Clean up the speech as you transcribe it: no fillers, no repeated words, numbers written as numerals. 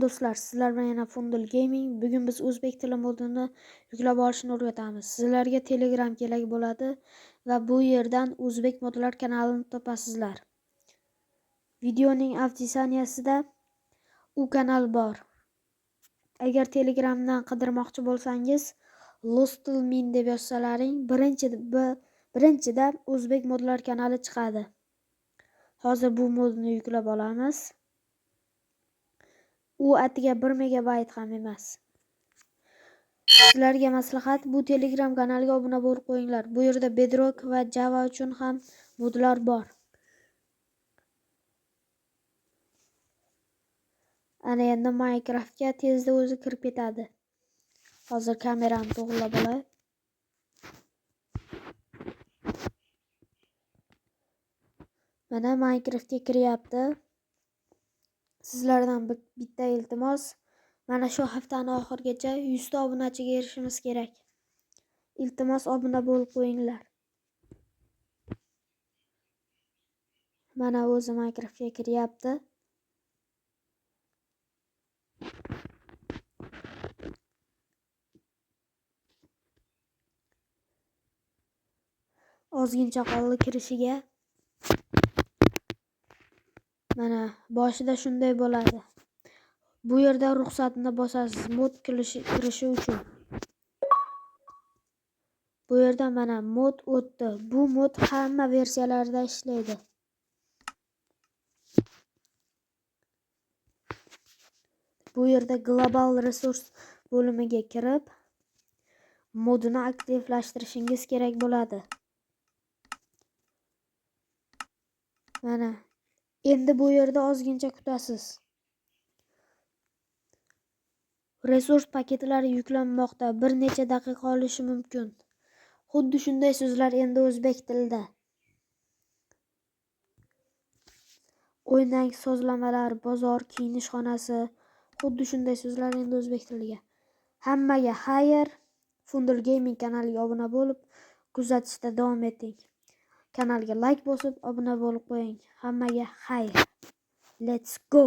Do'stlar, sizlar bilan yana Fundul Gaming. Bugun biz o'zbek tili modini yuklab olishni o'rgatamiz. Sizlarga Telegram kerak bo'ladi va bu yerdan o'zbek modlar kanalini topasizlar. Videoning описаниесida u kanal bor. Agar Telegramdan qidirmoqchi bo'lsangiz, Lostlmin deb yozsalaring, birinchida o'zbek modlar kanali chiqadi. Hozir bu modni yuklab olamiz. U atiga 1 megabayt ham emas. Sizlarga maslahat, bu Telegram kanaliga obuna bo'lib qo'yinglar. Bu yerda Bedrock va Java uchun ham modlar bor. Ana endi Minecraftga tezda o'zi kirib ketadi. Hozir kamerani to'g'rilab olay. Mana Minecraftga kiryapti. Sizlardan bitta iltimos, mana shu haftani oxirigacha 100 ta obunachiga erishimiz kerak. Iltimos, obuna bo'lib qo'yinglar. Mana o'zi Minecraftga kiryapti. Ozgincha qoldi kirishiga. Mana boshida shunday bo'ladi. Bu yerda ruxsatni bosasiz mod kirishi uchun. Bu yerda mana mod o'tdi. Bu mod hamma versiyalarda ishlaydi. Bu yerda global resurs bo'limiga kirib, modini aktivlashtirishingiz kerak bo'ladi. Mana endi bu yerda ozgincha kutasiz. Resurs paketlari yuklanmoqda, bir necha daqiqa olishi mumkin. Xuddi shunday so'zlar endi o'zbek tilida. O'ynang, sozlamalar, bozor, kiyinish xonasi, xuddi shunday so'zlar endi o'zbek tiliga. Hammaga xayr. Fundul Gaming kanaliga obuna bo'lib, kuzatishda davom eting. Kanalga like bosib, obuna bo'lib qo'ying. Hammaga xayr. Let's go.